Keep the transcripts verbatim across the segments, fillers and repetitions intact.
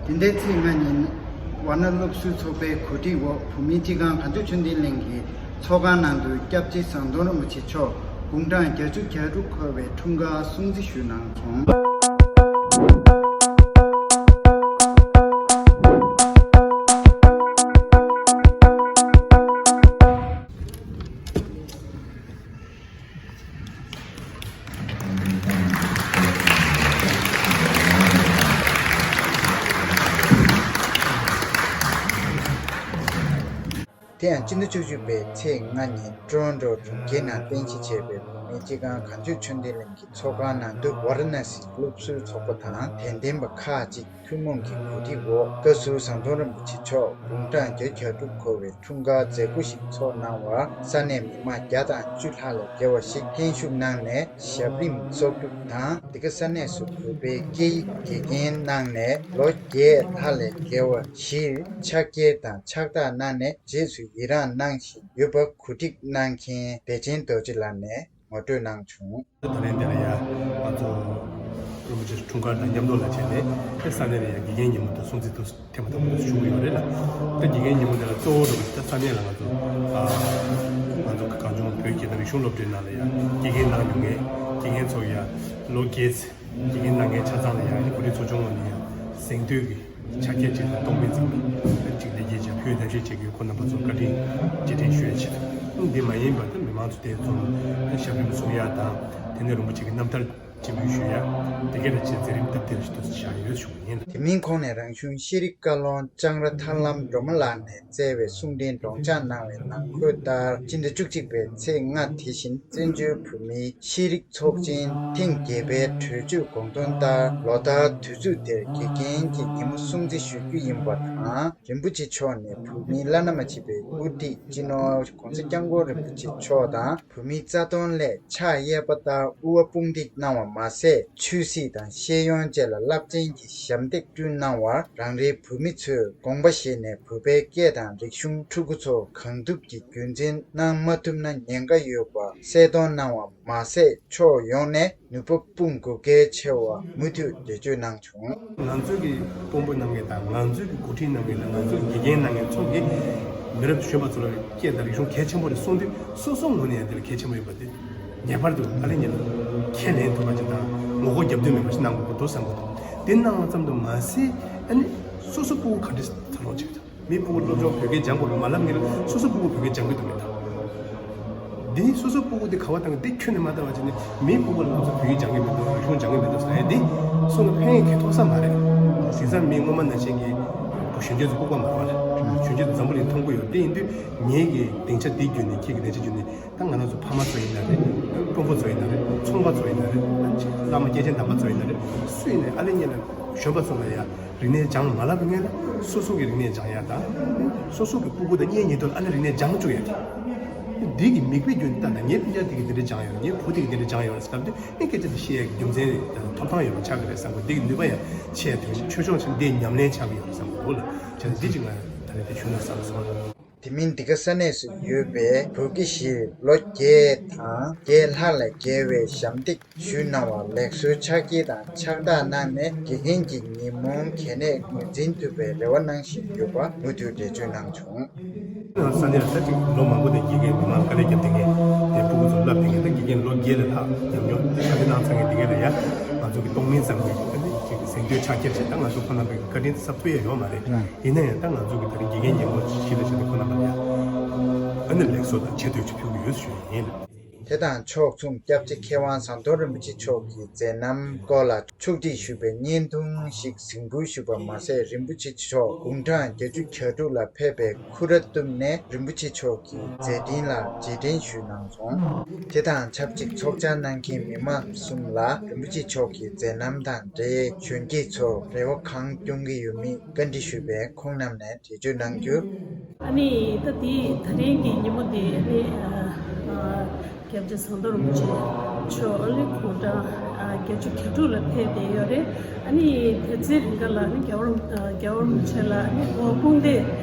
དེ་འདྲའི་ཚེས་ལྔ་ཉིན་ཝཱ་ཎ་སློབ་ཟུར་ཚོགས་པའི་གོ་སྒྲིག་འོག་བོད་མིའི་སྤྱི་ཁང་གངས་ལྗོངས་ཆོས་ལྡན་གླིང་གི་ཚོགས་ཁང་ནང་དུ་སྐྱབས་རྗེ་ཟམ་གདོང་རིན་པོ་ཆེ་མཆོག་དགུང་གྲངས་བརྒྱད་ཅུ་གྱ་དྲུག་འཁོར་བའི་འཁྲུངས་སྐར་སྲུང་བརྩི་ཞུས་གནང་སོང་། དེ་ཡང་སྤྱི་ཟླ་བཅུ་གཅིག་པའི་ཚེས་ལྔ་ཉིན་ཀྲོ་རོན་ཀྲོ་གྲོང་ཁྱེར་ནང་རྟེན་གཞི་བྱས་པའི་བོད་མིའི་སྤྱི་ཁང་གངས་ལྗོངས་ཆོས་ལྡན་གླིང་གི་ཚོགས་ཁང་ནང་དུ་ཝཱ་ར་ཎ་སི་སློབ་ཟུར་ཚོགས་པ་དང་དད་ལྡན་པ་ཁག་ཅིག་ཐུན་མོང་གི་གོ་སྒྲིག་འོག་བཀའ་ཟུར་ཟམ་གདོང་རིན་པོ་ཆེ་མཆོག་དགུང་གྲངས་བརྒྱད་ཅུ་གྱ་དྲུག་འཁོར་བའི་འཁྲུངས་སྐར་མཛད་སྒོ་ཞིག་ཚོགས་གནང་བར་ས་གནས་མི་མང་བརྒྱ་དང་བཅུ་ལྷག་ལས་བརྒལ་བ་ཞིག་ལྷན་ཞུགས་གནང་ནས་ཞབས་རིམ་གསོག་སྒྲུབ་དང་། འདི་ག་ས་གནས་སུ་བོད་པའི་སྐད་ཡིག་དགེ་རྒན་གནང་ནས་ལོ་བརྒྱད་ལྷག་ལས་བརྒལ་བ་བཞིར་ཕྱག་འཁྱེར་དང་ཕྱག་རྟགས་གནང་ནས་རྗེས་སུ་ཡི་རངས་གནང་བཞིན་ཡོད་པ་གོ་སྒྲིག་གནང་མཁན་བདེ་ཆེན་རྡོ་རྗེ་ལགས་ནས་ངོ་སྤྲོད་གནང་བྱུང་། ད་རིང་འདི་ལ་ཡང་ང་ཚོ་རིན་པོ་ཆེ་འཁྲུངས་སྐར་དང་མཉམ་དུ་ལ་བྱས་ནས་ས་གནས་ལ་ཡང་དགེ་རྒན་ཉིན་མོ་དང་སྲུང་བརྩི་དུ་ཐེངས་མ་དང་པོ་ཞུ་གི་ཡོད་རེད་ལ། ད་དགེ་རྒན་ཉིན་མོ་དེ་ལ་གཙོ་བོ་རུ་ད་ས་གནས་ལ་ང་ཚོ་ཨ་ང་ཚོ་གངས་ལྗོངས་བོད་ཀྱི་རིག་གཞུང་སློབ་གྲྭའི་ནང་ལ་ཡང་དགེ་རྒན་གནང་མྱོང་མཁན་དགེ་རྒན་ཚོ་ཡང་ལོ་བརྒྱད་ཙམ་དགེ་རྒན་གནང་མཁན་ཆ་ཚང་ལ་ཡང་གོ་སྒྲིག་ཚོགས་ཆུང་ངོས་ནས་ཡང་གཟེངས་བསྟོད་ཀྱི་ཕྱག་འཁྱེར་གཅིག་དང་སྟོང་པའི་མཛངས་མི་གཅིག་ལེགས་སྐྱེས་ཀྱི་ཕུལ་ཐབས་ཤེས་བྱེད་དགོས་ཁོ་རྣམ་པ་ཚོར་བཀའ་དྲིན་རྗེས་དྲན་ཞུ་ཡ་ཆེད་དུ། འདི་མ་ཡིན་པར་ད་མི་མང་ཚོ་དེ་ཚོ་ཞབས་རིམ་བཟུང་ཡ་དང་དེ་ནས་རིན་པོ་ཆེ་གི་རྣམ་ཐར། སྤྱི་འབུལ་ཞུ་ཡ། དེ་ག་ལ་ཆེད་མཛད་རིམ་སྟབས་བདེ་ཞིག་ཏུ་བཞག་ཡོད་ཞུ་བ་ཡིན། དེ་མིན་ཁོང་ནས་རང་གཞུང་ཤེས་རིག་བཀའ་བློན་ལྕང་ར་ཐར་ལམ་སྒྲོལ་མ་ལགས་ནས་བསྩལ་བའི་གསུང་འཕྲིན་སྒྲོག་སྦྱང་གནང་བའི་ནང་འཁོད་ལྟར་སྤྱི་ཟླ་བཅུ་གཅིག་པའི་ཚེས་ལྔ་དེ་བཞིན་བཙན་བྱོལ་བོད་མིའི་ཤེས་རིག་ཚོགས་ཆེན་ཐེངས་བརྒྱད་པའི་གྲོས་ཆོད་དགོངས་དོན་ལྟར་ལོ་ལྟར་དུས་ཚོད་དེར་དགེ་རྒན་གྱི་ཉིན་མོ་སྲུང་བརྩི་ཞུ་རྒྱུ་ཡིན་པ་དང་། རིན་པོ་ཆེ་མཆོག་ནས་བོད་མིའི་བླ་ན་མ་མཆིས་པའི་དབུ་ཁྲིད་སྤྱི་ནོར་༧གོང་ས་༧སྐྱབས་མགོན་རིན་པོ་ཆེ་མཆོག་དང་། བོད་མིའི་རྩ་དོན་སླད་ཕྱག་གཡས་པ་ལྟར་དབུ་བ་དཔུང་འདེགས་གནང་བ་མ་ཟད། ཆོས་སྲིད་དང་ཤེས་ཡོན་བཅས་ལ་རླབས་ཆེན་གྱི་ཞབས་འདེགས་བསྐྲུན་གནང་བར་རང་རེའི་བོད་མི་ཚོས་དགོངས་པ་བཞེས་ནས་བོད་པའི་སྐད་དང་རིག་གཞུང་ཕྲུ་གུ་ཚོ་གང་ཐུབ་ཀྱིས་རྒྱུན་འཛིན་གནང་མ་ཐུབ་ན་ཉེན་ཁ་ཡོད་པ་གསལ་སྟོན་གནང་བ་མ་ཟད། ཕྱོགས་ཡོངས་ནས་ནུས་པ་སྤུངས་དགོས་གལ་ཆེ་བ་མུ་མཐུད་འགྲེལ་བརྗོད་གནང་བྱུང་། ང་ཚོའི་གི་དཔོན་པོ་གནང་མཁན་དང་ང་ཚོའི་གི་འགོ་ཁྲིད་གནང་མཁན་དང་ང་ཚོའི་དགེ་རྒན་གནང་མཁན་ཚོ་གིས་མི་རབས་གཞོན་པ་ཚོ་ལ་སྐད་དང་རིག་གཞུང་གལ་ཆེན་པོ་རེད་གསུངས་དུས་སོ་སོ་ངོས་ནས་ཡང་དེ་ལ་གལ་ཆེན་པོ་ཡིན་པ་དེ་ངེས་པར་དུ་ཨ་ལེ་ཉིད་ལ་ཁས་ལེན་ཐུབ་པ་ཅིག་དང་ངོ་རྒོལ་རྒྱབ་འདོད་མེད་པ་ཞིག་གནང་དགོས་ཀྱི་འདུག་བསམ་གྱི་འདུག་དེ་གནང་བ་ཙམ་དུ་མ་ཟད་ཨ་ནི་སོ་སོ་སྤུ་གུ་ག་འདྲ་འཚར་ལོངས་བྱེད་ཀྱི་འདུག་མི་སྤུ་གུ་སློབ་སྦྱོང་བོད་སྐད་སྦྱང་དགོས་པ་མ་ལབ་ངེས་ལ་སོ་སོ་སྤུ་གུ་བོད་སྐད་སྦྱང་གི་འདུག་མེད་དང་། འདི་སོ་སོ་སྤུ་གུ་འདི་ག་བ་བཏང་གི་འདི་ཁྱོན་ནས་མ་བལྟ་བ་བྱས་ནས་མིའི་སྤུ་གུ་ལ་ང་ཚོ་བོད་ཡིག་སྦྱང་གི་མི་འདུག་རིག་གཞུང་སྦྱང་གི་མི་འདུག་ཟེར་ན་འདི་སོ་ན་ཕན་ཡོན་གལ་ཐོགས་ས་མ་རེད། དེང་སང་མི་སྔོན་མ་ནང་བཞིན་གྱི་གཞོན་སྐྱེས་ཚོ་ལྐུགས་པ་མ་རེད། གཞོན་སྐྱེས་ཚོ་འཛམ་བུ་གླིང་མཐོང་གི་ཡོད། དེ་ཡིན་དུས་ངེད་ཀྱི་སྡིངས་ཆ་འདི་བརྒྱུད་ནས་ཁྱེད་ཀྱི་སྡིངས་ཆ་བརྒྱུད་ནས་ད་ང་རང་ཚོ་ཕ་མ་ཚོ་ཡིན་ན་རེད། དཔོན་པོ་ཚོ་ཡིན་ན་རེད། ཚོང་པ་ཚོ་ཡིན་ན་རེད། བླ་མ་སྐྱེས་ཆེན་དམ་པ་ཚོ་ཡིན་ན་རེད། སུ་ཡིན་ནའི་ཨ་ལེ་གཉིས་ལ་གཞོན་པ་ཚོ་ལ་ཡ། རིག་གནས་སྦྱང་མ་ལབ་ངེས་ལ་སོ་སོ་གི་རིག་གནས་སྦྱང་ཡ་དང་། སོ་སོ་གི་སྤུ་གུ་དང་གཉེན་ཉེ་དུ་ལ་ཨ་ནི་རིག་གནས་སྦྱང་བཅུག་ཡ་དེ། འདི་གི་མིག་དཔེ་རྒྱུན་ལྟ་ན་ངའི་སྤུན་ཀྱག་དེ་གི་འདི་འདྲ་སྦྱང་ཡོད་རེད། ངའི་བུ་དེ་གི་འདི་འདྲ་སྦྱང་ཡོད་རེད་ཟེར་ལབ་དུས་ཨེ་སྐད་ཆ་དེ་བཤད་ཡ་གི་རྒྱུ་མཚན་དང་ཐོབ་ཐང་ཡོད་པ་ཆགས་ཀྱི་རེད་བསམ་གི། འདི་གི་ནུས་པ་ཡང་ཆེ་དུས་ཆོས་ཕྱོགས་ཆེན་འདི་ཉམས་ལེན་ཆགས་ཀྱི་ཡོད་རེད་བསམ་གི་འདུག་ལ། བྱས་ཙང་འདི་གཅིག་ང་ད་རེས་དེ་ཞུ་ན་བསམ་སོང་། དེ་མིན་འདི་ག་ས་གནས་སུ་ཡོད་པའི་བོད་ཀྱི་གཞིས་ལོ་བརྒྱད་དང་བརྒྱད་ལྷག་ལས་བརྒལ་བའི་ཞབས་འདེགས་ཞུས་གནང་བར་ལེགས་གསོལ་ཕྱག་འཁྱེར་དང་ཕྱག་རྟགས་གནང་ནས་དགེ་རྒན་གྱི་ཉིན་མོ་གལ་གནད་ངོས་འཛིན་ཐུབ་པའི་རེ་བ་གནང་བཞིན་ཡོད་པ་མུ་མཐུད་འགྲེལ་བརྗོད་གནང་བྱུང་། ས་གནས་ལ་ད་ཅིག་ལོ་མང་པོ་ནས་དགེ་རྒན་མི་མང་དཀའ་ལས་བརྒྱབ་བསྡད་མཁན་དེ་སྤུ་གུ་ཚོ་བསླབ་བསྡད་མཁན་ད་དགེ་རྒན་ལོ་བརྒྱད་ལས་ལྷག་ཉམས་མྱོང་ཕྱག་ལས་གནང་ཚར་མཁན་དེ་ག་ལ་ཡ་ང་ཚོ་གི་གཏོང་མིན་ཙམ་གྱི་ད་ཅིག་གཟེངས་བསྟོད་ཕྱག་འཁྱེར་བྱས་ད་ང་ཚོ་ཁོ་རྣམ་པའི་བཀའ་དྲིན་དེ་ཚབ་ཏུ་ཡང་ཡོད་མ་རེད། ཡིན་ན་ཡང་ད་ང་ཚོ་གི་ད་རིང་དགེ་རྒན་ཉིན་མོ་ཞིག་ལ་བྱས་ཏེ་ཁོ་རྣམ་པ་ལ་ཡང་ཨ་ནི་ལེགས་གསོལ་དང་ཆེ་བསྟོད་ཅིག་ཕུལ་གྱི་ཡོད་ཞུ་ཡ་ཡིན། དེ་དང་ཕྱོགས་མཚུངས་སྐྱབས་རྗེ་མཁས་དབང་ཟམ་གདོང་རིན་པོ་ཆེ་མཆོག་གི་མཛད་རྣམ་སྐོར་ལ་ཕྱོགས་སྒྲིག་ཞུས་པའི་བརྙན་ཐུང་ཞིག་གཟིགས་འབུལ་ཞུས་པ་མ་ཟད། རིན་པོ་ཆེ་མཆོག་དགུང་གྲངས་བརྒྱད་ཅུ་གྱ་དྲུག་ལ་ཕེབས་པའི་ཁུ་ར་གཏུམ་ནས་རིན་པོ་ཆེ་མཆོག་གི་མཛད་འཕྲིན་ལ་རྗེས་དྲན་ཞུས་གནང་སོང་། དེ་དང་ཆབས་ཅིག་ཚོགས་བཅར་གནང་མཁན་མི་མང་གསུམ་ལ་རིན་པོ་ཆེ་མཆོག་གི་མཛད་རྣམ་དང་འབྲེལ་གཞོན་སྐྱེས་ཚོར་རེ་བ་གང་སྐྱོང་གི་ཡོད་མེད་བཀའ་འདྲི་ཞུས་པས་ཁོང་རྣམས་ནས་འགྲེལ་བརྗོད་གནང་རྒྱུ། ཨ་ནི་ད་དེ་ད་རིང་གི་ཉིན་མོ་དེ་ཨ་ནི་ཨ་སྐྱབས་རྗེ་ཟམ་གདོང་རིན་པོ་ཆེ་མཆོག་ཨ་ནི་དགུང་གྲངས་ཨ་བརྒྱད་ཅུ་གྱ་དྲུག་ལ་ཕེབས་བསྡད་ཡོད་རེད། ཨ་ནི་དེ་ཚེ་རིང་ག་ལ་ཨ་ནི་རྒྱལ་བ་རིན་རྒྱལ་བ་རིན་པོ་ཆེ་ལ་ཨ་ནི་འོ་དཔུང་སྡེ་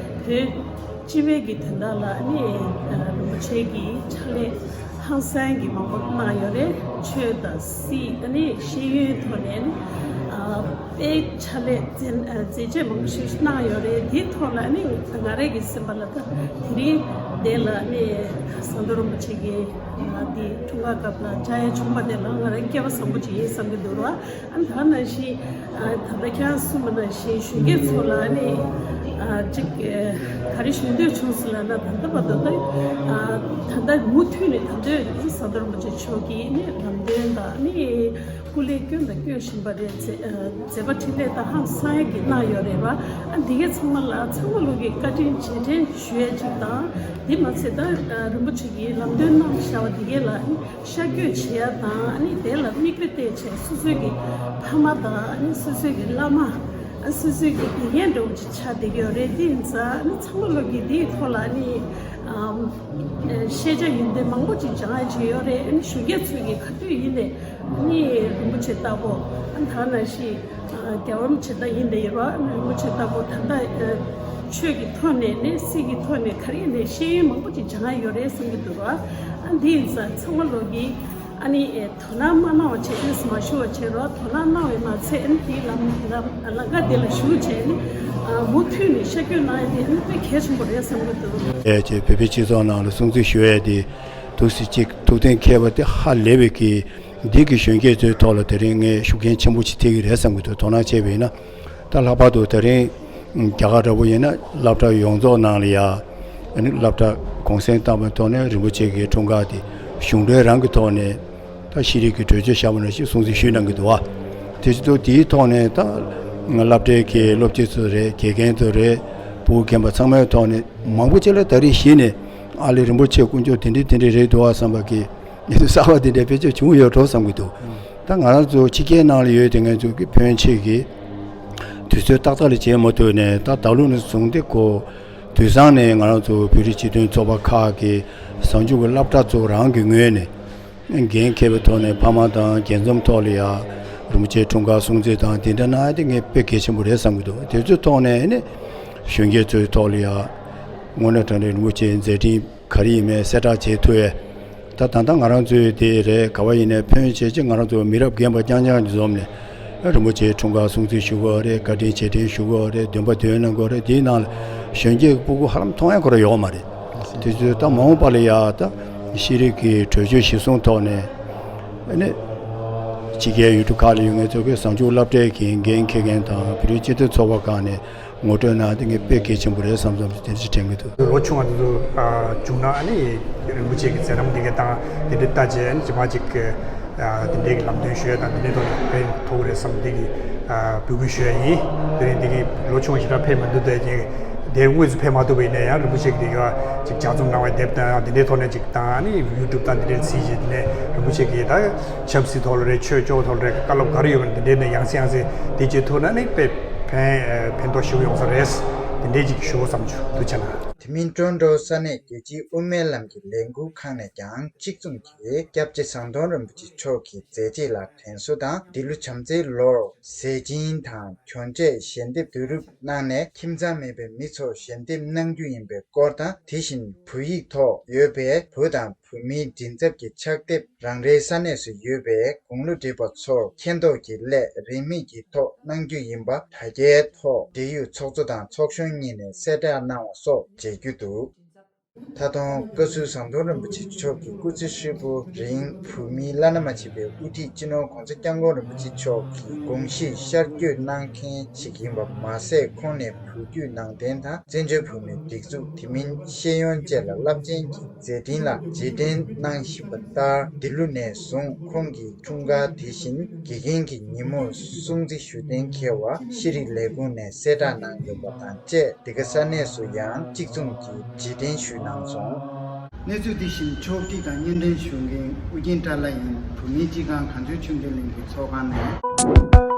བོད་སྤྱི་པའི་གི་དོན་དག་ལ་ཨ་ནི་ཨ་རིན་པོ་ཆེ་གི་ཕྱག་ལས་ཧང་སང་གི་མང་པོ་གནང་ཡོད་རེད། ཆོས་དང་སྲིད་ཨ་ནི་ཤེས་ཡོན་ཐོག་ནས་ཨ་ནི་ དཔེ་ཕྱག་ལས་མཛད་མཛད་རྗེས་མང་པོ་ཞིག་གནང་ཡོད་རེད། དེའི་ཐོག་ལ་ནི་ང་རང་གི་སེམས་པ་ལ་ད་དེ་རིང་འདི་ལ་ནི་ཟམ་གདོང་རིན་པོ་ཆེ་གི་འདི་འཁྲུངས་སྐར་སྐབས་ལ་བཅར་ཡ་བྱུང་བ་དེ་ལ་ང་རང་སྐལ་བ་བཟང་པོ་ཅིག་ཡིན་བསམ་གྱི་འདུག་ར། ཨ་ནི་ད་ནང་བཞིན་ད་ལྟ་ཁྱེད་རང་གསུངས་པ་ནང་བཞིན་གཞོན་སྐྱེས་ཚོ་ལ་ནི་ཅིག་ག་རེ་ཞུ་འདོད་བྱུང་ཟེར་ལབ་ན། ད་ལྟ་བར་དུ་ད་ད་ལྟ་མུ་མཐུད་ནས་ད་ལྟ་ཟམ་གདོང་རིན་པོ་ཆེ་མཆོག་གིས་ནི་ལམ་སྟོན་དང་ནི་སྐུ་ལས་བསྐྱོན་དང་བསྐྱོན་བཞིན་པ་རེད། མཛད་པ་འཕྲིན་ལས་དང་ཧང་སང་ཡག་གི་གནང་ཡོད་རེད་བ། ཨ་འདི་གའི་ཚང་མ་ལ་ཚང་མ་ལོག་གི་བཀའ་དྲིན་རྗེས་དྲན་ཞུ་ཡ་ཅིག་དང་། དེ་མ་ཚད་ད་རིན་པོ་ཆེ་གིས་ལམ་སྟོན་གནང་བཞག་པ་འདི་གའི་ལ་ཤར་བསྐྱོད་བྱེད་ཡ་དང་། ཨ་ནི་དེ་ལ་མིག་དཔེ་བལྟས་བྱས་སོ་སོའི་གི་ཕ་མ་དང་། ཨ་ནི་སོ་སོའི་གི་བླ་མ། ཨ་སོ་སོའི་གི་དགེ་རྒན་འདྲ་བོ་ཅིག་ཆགས་བསྡད་ཀྱི་ཡོད་རེད། དེ་ཡིན་ཙང་ཨ་ནི་ཚང་མ་ལོག་གི་དེའི་ཐོག་ལ་ཨ་ནི་ཨམ་ཤེས་བྱ་ཡོན་ཏན་མང་པོ་ཅིག་སྦྱང་ཡ་ཅིག་ཡོད་རེད། ཨ་ནི་གཞོན་སྐྱེས་ཚོས་གི་ག་དུས་ཡིན་ནའི་ཨ་ནི་རིན་པོ་ཆེ་ལྟ་བུ། ཨ་ནི་ད་ནང་བཞིན་རྒྱལ་བ་རིན་པོ་ཆེ་ལྟ་ཡིན་ནའི་ཡོད་ར། ཨ་ནི་རིན་པོ་ཆེ་ལྟ་བུ་ད་ལྟ་ཆོས་ཀྱི་ཐོག་ནས་ནི་སྲིད་ཀྱི་ཐོག་ནས་ག་རེ་ཡིན་ནའི་ཤེས་ཡོན་མང་པོ་ཅིག་སྦྱང་ཡ་ཡོད་རེད་བསམ་གྱི་འདུག་ར། ཨ་འདི་ཡིན་ཙང་ཚང་མ་ལོག་གི་ཨ་ནི་ཨེ་དོ་སྣང་མ་གནང་བ་བྱས། ཨེ་མ་ཞུ་བ་བྱས་རོགས། དོ་སྣང་གནང་བའི་མ་ཚད་ཨ་ནི་དེའི་ལམ་ལམ་ལམ་ཁ་དེ་ལ་ཞུགས་བྱས་ནི་ཨ་མུ་མཐུད་ནས་ཤར་བསྐྱོད་གནང་ཡ་དེ་ཨ་ནི་དཔེ་གལ་ཆེན་པོ་རེད་བསམ་གྱི་འདུག་ཨེ་ཅེ་བོད་པའི་སྤྱི་ཚོགས་ནང་ལ་སྲུང་བརྩི་ཞུ་ཡ་དེ་འདུག་སེ་གཅིག་ཐུགས་གཏན་འཁེལ་བ་དེ་ཧ་ལས་པའི་གི་འདི་གི་གཞོན་སྐྱེས་ཚོའི་ཐོག་ལ་དེ་རིང་ངས་ཤུགས་རྐྱེན་ཆེན་པོ་ཞིག་ཐེབས་ཀྱི་རེད་བསམ་གྱི་འདུག་དོ་སྣང་བྱས་པ་ཡིན་ན། ད་ལྷག་པར་དུ་དེ་རིང་རྒྱ་གར་འདྲ་པོ་ཡིན་ན་སློབ་གྲྭ་ཡོངས་རྫོགས་ནང་ལ་ཡ་ཨ་ནི་སློབ་གྲྭ་གུང་སེང་བཏང་བའི་ཐོག་ནས་རིན་པོ་ཆེ་གི་འཁྲུངས་སྐར་དེ་གཞུང་འབྲེལ་རང་གི་ཐོག་ནས་ད་ཤེས་རིག་གི་གྲོས་ཆོད་བཞག་པ་ནང་བཞིན་སྲུང་བརྩི་ཞུས་གནང་གི་འདུག་བ། དེ་བཞིན་དུ་དེའི་ཐོག་ནས་ད་སློབ་གྲྭའི་གི་སློབ་སྤྱི་ཚོ་རེད། དགེ་རྒན་ཚོ་རེད། ཕྲུ་གུ་རྒན་པ་ཚང་མའི་ཐོག་ནས་མང་པོ་ཅིག་ལ་ད་རེས་གཞི་ནས་ཨ་ལེ་རིན་པོ་ཆེ་དཀོན་མཆོག་དེ་འདྲས་དེ་འདྲས་རེད་འདུག་བ་བསམ་པ་གི་ངེད་ཚོ་གསར་པ་དེ་འདྲ་ཕལ་ཆེར་བྱུང་ཡོད་འགྲོ་བསམ་གྱི་འདུག་ད་ང་རང་ཚོ་ཕྱི་རྒྱལ་ནང་ལ་ཡོད་དེ་ང་ཚོ་གི་ཕན་ཆད་ཀྱི་དུས་ཚོད་ཏག་ཏག་ལ་བྱེད་མ་ཐུབ་ནས། ད་ད་ལོ་ནས་བཟུང་སྟེ་ཁོ་དུས་སང་ནས་ང་རང་ཚོ་བོད་རིགས་སྤྱི་མཐུན་ཚོགས་པ་ཁག་གི་གཟའ་མཇུག་གི་སློབ་གྲྭ་ཚོ་རང་གི་ངོས་ནས་འགན་འཁྱེར་བའི་ཐོག་ནས་ཕ་མ་དང་རྒྱལ་འཛོམས་ཐོག་ལ་ཡ་རིན་པོ་ཆེའི་འཁྲུངས་སྐར་སྲུང་བརྩི་དང་དེ་འདྲ་གནང་ཡ་དེ་ངས་དཔེ་གལ་ཆེན་པོ་རེད་བསམ་གྱི་འདུག་དེ་ཚོའི་ཐོག་ནས་ནི་གཞོན་སྐྱེས་ཚོའི་ཐོག་ལ་ཡ་དངོས་གནས་དྲང་གནས་རིན་པོ་ཆེའི་མཛད་འཕྲིན་ག་རེ་ཡིན་མིན་གསལ་བསྒྲགས་བྱེད་ཐུབ་ཡས། ད་ད་ལྟ་ང་རང་ཚོའི་དེ་རེད། ག་བ་ཡིན་ནའི་ཕན་ཡོན་བྱེད་ཆེད་ང་རང་ཚོ་མི་རབས་རྒན་པ་རྐྱང་རྐྱང་འཛོམས་ནས་རིན་པོ་ཆེའི་འཁྲུངས་སྐར་སྲུང་བརྩི་ཞུ་དགོས་རེད། བཀའ་དྲིན་རྗེས་དྲན་ཞུ་དགོས་རེད། འདོན་པ་འདོན་གནང་དགོས་རེད། དེའི་ནང་ལ་གཞོན་སྐྱེས་ཀྱི་སྤུ་གུ་ཧ་ལམ་མཐོང་ཡ་ཁོ་རང་ཡོད་མ་རེད། དེ་ཚོས་ད་མ་འོངས་པ་ལ་ཡ་ད་ཤེས་རིག་གི་གྲོས་ཆོད་གཞིར་བཟུང་ཐོག་ནས་ཨ་ནི་ཕྱི་རྒྱལ་ཡུལ་གྲུ་ཁག་ལ་ཡོད་ངེད་ཚོ་གི་གཟའ་མཇུག་སློབ་གྲྭའི་གི་འགན་འཁྱེར་མཁན་དང་བོད་རིགས་སྤྱི་མཐུན་ཚོགས་པ་ཁག་ནས་ངོ་སྤྲོད་གནང་དེ་ངས་དཔེ་གལ་ཆེན་པོ་རེད་བསམ་བསམ་དེ་འདྲ་ཞིག་དྲན་གྱི་འདུག་ལོ་ཆུང་བ་དེ་ཚོ་ཨ་བྱུང་ན་ཨ་ནི་རིན་པོ་ཆེ་གི་མཛད་རྣམ་འདི་ག་དང་དེ་འདྲ་ལྟ་བྱས། ཨ་ནི་རྗེས་མ་ཅིག་ཨ་དེ་འདྲའི་གི་ལམ་སྟོན་ཞུ་ཡ་དང་དེ་འདྲའི་ཐོག་ནས་ཕན་ཐོགས་རེད་བསམ། འདི་གི་ཨ་འབོད་སྐུལ་ཞུ་ཡ་ཡིན། དེ་རིང་འདི་གི་ལོ་ཆུང་བ་ཞེ་དྲག་ཕེབས་མ་འདུག་དེ་རྐྱེན་དེ་དངོས་སུ་ཕེབས་མ་ཐུབ་པ་ཡིན་ན་ཡང་རིན་པོ་ཆེ་གི་འདི་ག་ཅིག་ལྗགས་རྩོམ་གནང་བའི་དེབ་དང་དེ་འདྲའི་ཐོག་ནས་ཅིག་དང་། ཨ་ནི་ཡུ་ཊུབ་དང་དེ་འདྲའི་གཟིགས་བྱས། དེ་ནས་རིན་པོ་ཆེ་གི་ད་ཆབ་སྲིད་ཐོག་ལ་རེད། ཆོས་ཕྱོགས་ཐོག་ལ་རེད། བཀའ་སློབ་ག་རེ་ཡོད་པ་དེ་འདྲའི་ནས་ཡང་སེ་ཡང་སེ་དེ་བྱེད་ཐུབ་ན་ནི་དཔེ་ཕན་ཕན་ཐོགས་ཞེ་པོ་ཡོང་ས་རེད། དེ་འདྲའི་ཅིག་ཞུ་བསམ་བྱུང་། ཐུགས་རྗེ་གནང་། དེ་མིན་ཀྲོན་ཀྲོའུ་ས་གནས་རྒྱལ་སྤྱིའི་དབུ་མའི་ལམ་གྱི་ལས་འགུལ་ཁང་ནས་ཀྱང་གཅིག་མཚུངས་ཀྱིས་སྐྱབས་རྗེ་ཟམ་གདོང་རིན་པོ་ཆེ་མཆོག་གི་མཛད་རྗེས་ལ་དྲན་གསོ་དང་། འདི་ལོ་བྱམས་བརྩེའི་ལོར་ཟས་སྦྱིན་དང་གྱོན་ཆས་ཞལ་འདེབས་བསྡུ་རུབ་གནང་ནས་ཁྱིམ་ཚང་མེད་པའི་མི་ཚོར་ཞལ་འདེབས་གནང་རྒྱུ་ཡིན་པའི་སྐོར་དང་། དེ་བཞིན་བོད་ཡིག་ཐོག་ཡོད་པའི་བོད་དང་བོད་མིའི་མགྲིན་ཚབ་ཀྱི་ཕྱག་དེབ་རང་རེའི་ས་གནས་སུ་ཡོད་པའི་དགུང་ལོ་བགྲེས་པ་ཚོར་མཁྱེན་རྟོགས་ཀྱི་སླད་རིན་མེད་ཀྱི་ཐོག་གནང་རྒྱུ་ཡིན་པ་དྲ་རྒྱའི་ཐོག་འབྲེལ་ཡོད་ཚོགས་གཙོ་དང་ཚོགས་གཞོན་གཉིས་ནས་གསལ་བསྒྲགས་གནང་བ་སོགས་མཇལ་རྒྱུ་འདུག་ད་དུང་བཀའ་ཟུར་ཟམ་གདོང་རིན་པོ་ཆེ་མཆོག་གི་སྐུ་ཚེ་ཧྲིལ་པོ་རིང་བོད་མིའི་བླ་ན་མ་མཆིས་པའི་དབུ་ཁྲིད་སྤྱི་ནོར་༧གོང་ས་༧སྐྱབས་མགོན་རིན་པོ་ཆེ་མཆོག་གི་དགོངས་གཞི་ཤར་བསྐྱོད་གནང་མཁན་ཞིག་ཡིན་པ་མ་ཟད། ཁོང་ནས་བོད་བརྒྱུད་ནང་བསྟན་དང་བཙན་བྱོལ་བོད་མིའི་སྒྲིག་འཛུགས། དེ་མིན་ཤེས་ཡོན་བཅས་ལ་རླབས་ཆེན་གྱི་མཛད་འཕྲིན་ལ་རྗེས་དྲན་གནང་བཞིན་པ་ལྟར། འདི་ལོ་ནས་བཟུང་ཁོང་གི་འཁྲུངས་སྐར་དེ་བཞིན་དགེ་རྒན་གྱི་ཉིན་མོར་སྲུང་བརྩི་ཞུ་གཏན་འཁེལ་བ་ཤེས་རིག་ལས་ཁུངས་ནས་གསལ་བསྒྲགས་གནང་ཡོད་པ་དང་བཅས། འདི་ག་ས་གནས་སུ་ཡང་གཅིག་མཚུངས་ཀྱིས་རྗེས་དྲན་ཞུས་གནང་སོང་། གནས་ཚུལ་འདི་བཞིན་ཕྱོགས་སྒྲིག་དང་སྙན་སྒྲོན་ཞུ་མཁན་ཨུ་རྒྱན་བཀྲ་ལྷ་ཡིན། བོད་མིའི་སྒྲིག་ཁང་གངས་ལྗོངས་ཆོས་ལྡན་གླིང་གི་ཚོགས་ཁང་ནས།